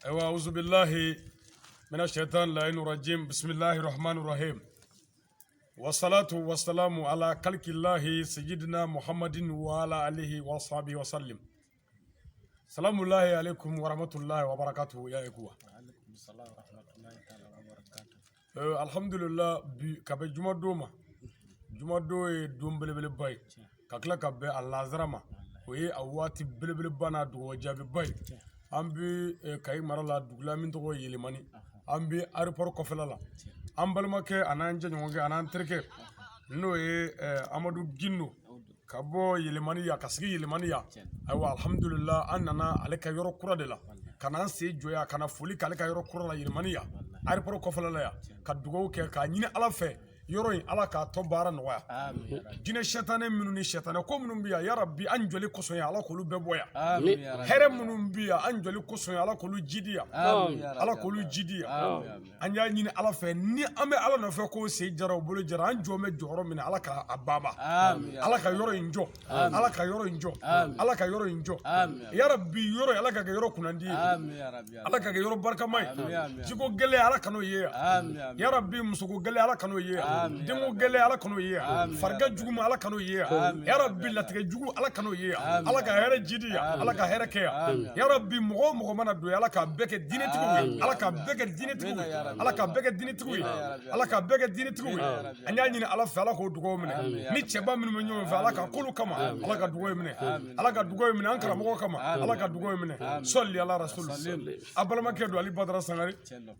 Ayiwa, auzubillahi mina shaitan layin rajim, bismillahi rahman rahim, wasalatu wasalamu ala kalkillahi sayyidina Muhammadin wa ala alihi wa sahbihi wa sallim. Salamullahi alaikum wa rahmatullahi wa barakatuhu ya ikuwa. Alhamdulillah, bi ka bɛn jumadon ma, jumadon ye don belebeleba ye, ka tila ka bɛn a lazara ma, o ye a waati belebeleba n'a dugawu jaabiba ye. An bɛ Kayi mara la, dugula min tɔgɔ ye Yelemani, an bɛ aéroport kɔfɛla la. An balimakɛ an'an jɛɲɔgɔnkɛ an'an terikɛ, n'o ye Amadu Gindo, ka bɔ Yelemani yan, ka sigi Yelemani yan. Ayiwa, alhamdulillah, an nana ale ka yɔrɔ kura de la, ka n'an sen jɔ yan, ka na foli k'ale ka yɔrɔ kura la Yelemani yan, aéroport kɔfɛla la yan, ka dugawu kɛ k'a ɲini Ala fɛ, yɔrɔ in, Ala k'a tɔ baara nɔgɔya. Jinɛ sɛtanɛ minnu ni sɛtanɛ ko minnu bɛ yan, yarabi, an jɔli kosɔn yan, Ala k'olu bɛɛ bɔ yan. Hɛrɛ minnu bɛ yan, an jɔli kosɔn yan, Ala k'olu jidi yan, Ala k'olu jidi yan. An y'a ɲini Ala fɛ, ni an bɛ Ala nɔfɛ ko sen jara o bolo jara, an jɔ bɛ jɔyɔrɔ min na, Ala k'a baba, Ala ka yɔrɔ in jɔ, Ala ka yɔrɔ in jɔ, Ala ka yɔrɔ in jɔ. Yarabi, yɔrɔ in, Ala ka kɛ yɔrɔ kunnandi ye, Ala ka kɛ yɔrɔ barikama ye. Jiko gɛlɛya, Ala kan'o ye yan. Yarabi, musoko gɛlɛya, Ala kan'o ye yan. Denko gɛlɛya, Ala kan'o ye yan. Farigan jugu ma, Ala kan'o ye yan. Yarabi, latigɛ jugu, Ala kan'o ye yan. Ala ka hɛrɛ jidi yan, Ala ka hɛrɛ kɛ yan. Yarabi, mɔgɔ o mɔgɔ mana don, Ala k'a bɛɛ kɛ diinɛtigiw ye, Ala k'a bɛɛ kɛ diinɛtigiw ye, Ala k'a bɛɛ kɛ diinɛtigiw ye, Ala k'a bɛɛ kɛ diinɛtigiw ye. An y'a ɲini Ala fɛ, Ala k'o dugawu minɛ. Ni cɛba minnu bɛ ɲɔgɔn fɛ, Ala ka k'olu kama, Ala ka dugawu minɛ, Ala ka dugawu minɛ an karamɔgɔ kama, Ala ka dugawu minɛ. Sɔli ala rasul. A balimakɛ don, Ali Badara Sangare.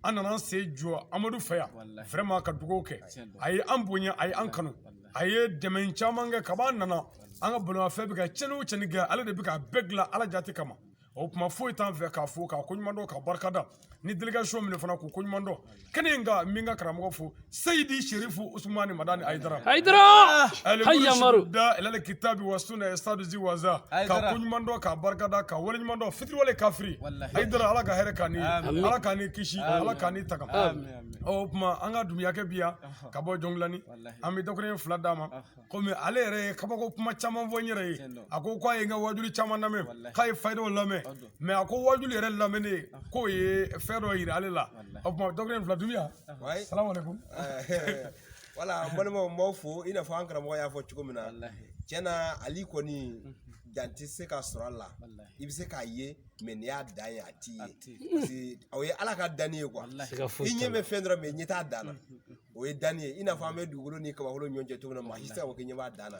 An nana an sen jɔ Amadu fɛ yan, vraiment, ka dugawu kɛ. A ye an bonya, a ye an kanu, a ye dɛmɛ caman kɛ. Kab'an nana, an ka bolimafɛn bɛ ka cɛnni o cɛnni kɛ, ale de bɛ k'a bɛɛ dilan Ala jate kama. O tuma, foyi t'an fɛ k'a fo, k'a koɲuman dɔn, k'a barikada. Ni délégation minɛ fana, k'u koɲuman dɔn kɛnɛ in kan. N bɛ n ka karamɔgɔ fo, Seyidi Sherifu Usumani Madani Ayidara. Hayidara Hayamaru. Da ilal kitabi wa sunna yastaduzi waza, k'a koɲuman dɔn, k'a barikada, k'a waleɲuman dɔn. Fitiriwale kafiri Ayidara, Ala ka hɛrɛ k'an ni ye, Ala k'an ni kisi, Ala k'an ni taga. O tuma, an ka Dumuyakɛ bi yan ka bɔ Jɔngilani, an bɛ dakuruɲɛ 2 d'a ma, komi ale yɛrɛ ye kabako kuma caman fɔ n yɛrɛ ye. A ko k'a ye n ka wajuli caman lamɛn, k'a ye fayidaw lamɛn, mais a ko wajuli yɛrɛ lamɛnnen, k'o ye fɛn dɔ yira ale la. O tuma, dakuruɲɛ 2, Dumuya, salamu aleykum. Wala, n balimaw, n b'aw fo. I n'a fɔ an karamɔgɔ y'a fɔ cogo min na, tiɲɛ na, Ali kɔni dan tɛ se ka sɔrɔ a la. I bɛ se k'a ye, mais n'i y'a dan ye, a t'i ye, parce que o ye Ala ka danni ye quoi. I ɲɛ bɛ fɛn dɔrɔn, mais ɲɛ t'a dan na, o ye danni ye. I n'a fɔ an bɛ dugukolo ni kabakolo ɲɔgɔn cɛ cogo min na, maa si tɛ se ka fɔ k'i ɲɛ b'a dan na.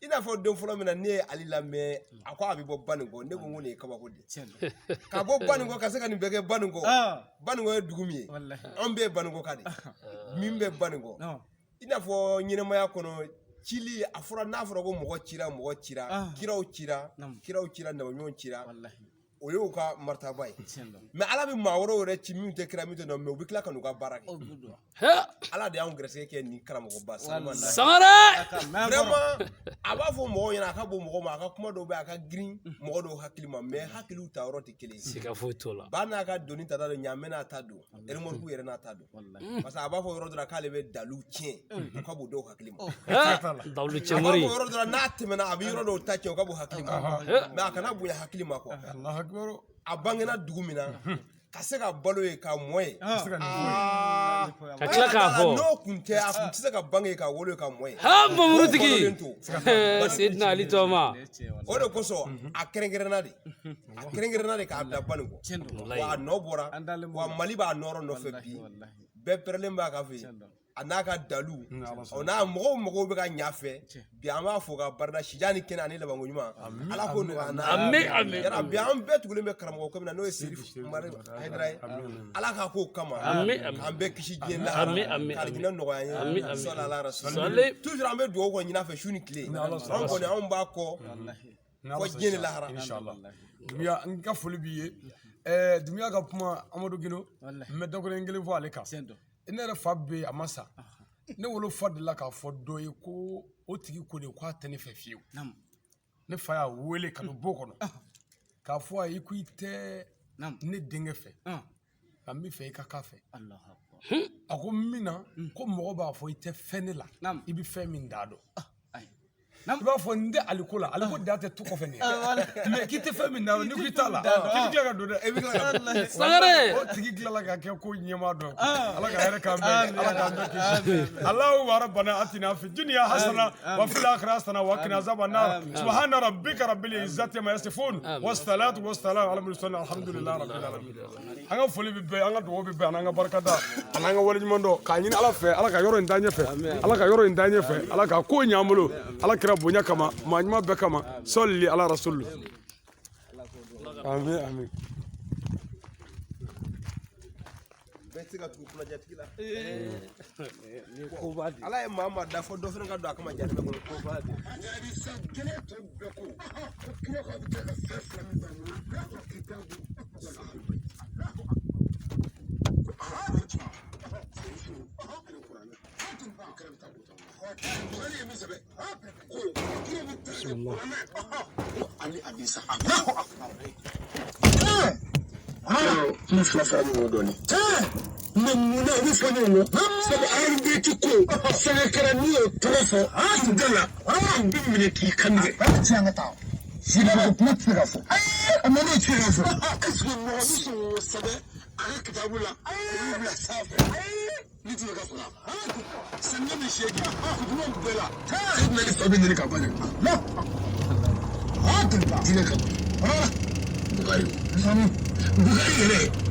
I n'a fɔ don fɔlɔ min na ne ye Ali lamɛn, a ko a bɛ bɔ Banikɔ, ne ko n ko nin ye kabako de ye, ka bɔ Banikɔ ka se ka nin bɛɛ kɛ Banikɔ. Banikɔ ye dugu min ye, an bɛɛ ye Banikɔ ka de min bɛ Banikɔ. I n'a fɔ ɲɛnɛmaya kɔnɔ, cili a fɔra, n'a fɔra ko mɔgɔ cira, mɔgɔ cira, kiraw cira, kiraw cira, nabiɲumanw cira, o y'u ka maritaba ye. Mais Ala bɛ maa wɛrɛw yɛrɛ ci min tɛ kira, min tɛ nɔ, mais u bɛ tila ka n'u ka baara kɛ. Ala de y'anw gɛrɛsɛgɛ kɛ nin karamɔgɔba Salman na. Sangare. Vraiment, a b'a fɔ mɔgɔw ɲɛna, a ka bon mɔgɔ ma, a ka kuma dɔw bɛ yen, a ka girin mɔgɔ dɔw hakili ma, mais hakiliw ta yɔrɔ tɛ kelen ye. Siga foyi t'o la. Ba n'a ka doni tata don, ɲaamɛ n'a ta don, eremɔriku yɛrɛ n'a ta don, parce que a b'a fɔ yɔrɔ dɔ la k'ale bɛ dalu tiɲɛ, o ka bon dɔw hakili ma. Dawulu A b'a cɛmori. fɔ yɔrɔ dɔ la, n'a tɛmɛna, a bɛ yɔrɔ dɔw ta tiɲɛ, o ka bon hakili ma, mais a kana bonya hakili ma quoi. Allahu akbar. A bangena dugu min na, ka se ka balo ye, ka mɔ ye, Se ka nin fɔ ye. Ka tila k'a fɔ. N'o kun tɛ, a kun tɛ se ka bange, ka wolo, ka mɔ ye. Ha, mamurutigi. Balolen to. Seydina Ali tɔma. O de kosɔn, a kɛrɛnkɛrɛnna de, a kɛrɛnkɛrɛnna de k'a bila Banikɔ wa. A nɔ bɔra wa, Mali b'a nɔrɔ nɔfɛ bi, bɛɛ pɛrɛlen b'a ka fɛ yen, a n'a ka dalu, o n'a mɔgɔw mɔgɔw bɛ ka ɲa fɛ bi. An b'a fɔ ka barika, sija ni kɛnɛ ani labanko ɲuman, Ala k'o nɔgɔya an n'a Ami, ami. Yarabi, an bɛɛ tugulen bɛ karamɔgɔ ko min na, n'o ye Serif Umaru Hayidara ye, Ala k'a k'o kama. Ami, ami. K'an bɛɛ kisi diɲɛ lahara, Ami, ami, k'alijinɛ nɔgɔya an ye. Ami, ami. Sɔli ala rasul. Sɔli. Toujours an bɛ dugawu kɔ ɲini a fɛ su ni tile. An kɔni, anw b'a kɔ fɔ diɲɛ ni lahara. Inshallah. Dumuya, n ka foli b'i ye. Dumuya ka kuma, Amadu Gindo, n bɛ dakuruɲɛ kelen fɔ ale kan. Ne yɛrɛ fa bɛ yen, a ma sa. Ne wolo fa delila k'a fɔ dɔ ye ko o tigi ko de k'a tɛ ne fɛ fiyewu. Ne fa y'a wele ka don bon kɔnɔ k'a fɔ a ye ko i tɛ ne denkɛ fɛ, nka n bɛ fɛ i ka k'a fɛ. A ko min na ko mɔgɔ b'a fɔ i tɛ fɛn ne la, i bɛ fɛn min d'a dɔn. I b'a fɔ n tɛ aliko la, aliko da tɛ tu kɔfɛ nin ye, mais k'i tɛ fɛn min na, n'i ko i t'a la, k'i bɛ tila ka don dɛ, e bɛ tila ka don. Sangare. O tigi tilala ka kɛ ko ɲɛmaa dɔ. Ala ka hɛrɛ k'an bɛɛ ye, Ala k'an bɛɛ kisi. Allahu rabbana atina fi dunya hasana wa fil akhirati hasana wa qina azaban nar. Subhana rabbika rabbil izzati amma yasifun, wassalatu wassalamu ala mursalin, alhamdulillahi rabbil alamin. An ka foli bɛ bɛɛ, an ka dugawu bɛ bɛɛ, an'an ka barikada, an'an ka waleɲuman dɔn, k'a ɲini Ala fɛ, Ala ka yɔrɔ in taa ɲɛfɛ, Ala ka yɔrɔ in taa ɲɛfɛ, Ala ka ko ɲɛ an bolo, Ala kira bonya kama, maa ɲuman bɛɛ kama, sɔli ala rasulu. Amin amin. Bɛɛ tɛ se ka tugu kunnajatigi la. Ala ye maa maa da fɔ dɔ fana ka don a kama jatigɛ kɔnɔ. Mais munna u bɛ fɔ ɲɔgɔn kɔ sabu ARBT ko sɛbɛnkɛra n'u y'o tɔgɔ fɔ u da la u bɛ minɛ k'i kan tigɛ. Silamɛ kuma tɛ se ka fɔ. A ma n'o tɛ se ka fɔ. Est ce que mɔgɔ bɛ sɔn k'o sɛbɛn a ka kitabu la k'o bila sanfɛ ni tɛ se ka faga. Samiya bɛ seegin kuma bɛɛ la e bɛna ni fa bɛ ɲini ka ban diinɛ kama. Bukari Bukari yɛrɛ.